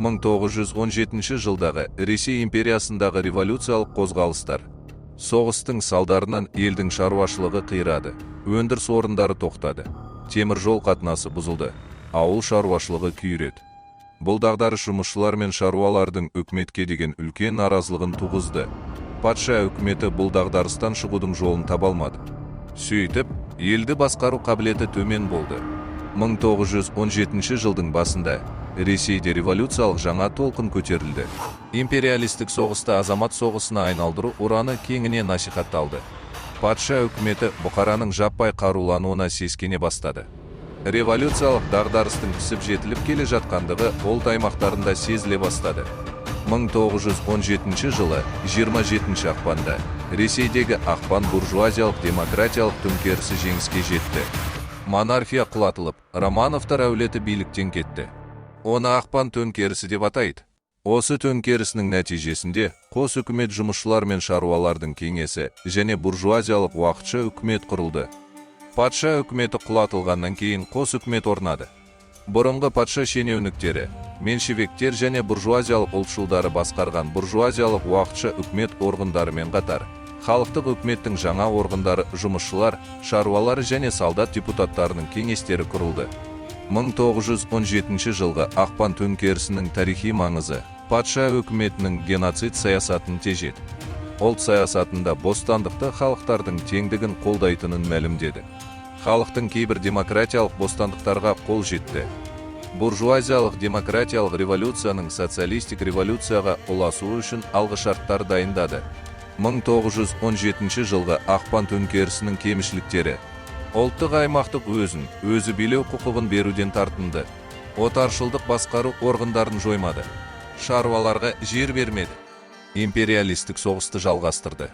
1917 жылдағы Ресей империясындағы революциялық қозғалыстар. Соғыстың салдарынан елдің шаруашылығы қирады, өндіріс орындары тоқтады, темір жол қатынасы бұзылды, ауыл шаруашылығы күйреді. Бұл дағдарыс жұмысшылар мен шаруалардың үкіметке деген үлкен наразылығын туғызды. Патша үкіметі бұл дағдарыстан шығудың жолын таба алмады. Сөйтіп, елді басқару қабілеті төмен болды. 1917 жылдың басында Ресейде революциялық жаңа толқын көтерілді. Империалистік соғысты азамат соғысына айналдыру ұраны кеңінен насихатталды. Патша үкіметі бұқараның жаппай қарулануына сескене бастады. Революциялық дағдарыстың пісіп жетіліп келе жатқандығы ұлт аймақтарында сезіле бастады. 1917 жылы 27 ақпанда Ресейдегі ақпан буржуазиялық демократиялық төңкерісі жеңіске жетті. Монархия құлатылып, Романовтар әулеті биліктен кетті. Оны ақпан төңкерісі деп атайды. Осы төңкерісінің нәтижесінде қос үкімет, жұмысшылар мен шаруалардың кеңесі және буржуазиялық уақытша үкімет құрылды. Патша үкіметі құлатылғаннан кейін қос үкімет орнады. Бұрынғы патша шенеуніктері, меншевиктер және буржуазиялық ұлтшылдары басқарған буржуазиялық уақытша үкімет органдарымен қатар, халықтық үкіметтің жаңа органдары, жұмысшылар, шаруалар және солдат депутаттарының кеңестері құрылды. 1917 жылғы ақпан төңкерісінің тарихи маңызы: патша үкіметінің геноцид саясатын тежеді. Ұлт саясатында бостандықты, халықтардың теңдігін қолдайтынын мәлімдеді. Халықтың кейбір демократиялық бостандықтарға қол жетті. Буржуазиялық демократиялық революцияның социалистік революцияға ұласуы үшін алғышарттар дайындады. 1917 жылғы ақпан төңкерісінің кемшіліктері: ұлттық аймақтық өзін өзі билеу құқығын беруден тартынды, отаршылдық басқару органдарын жоймады, шаруаларға жер бермеді, империалистік соғысты жалғастырды.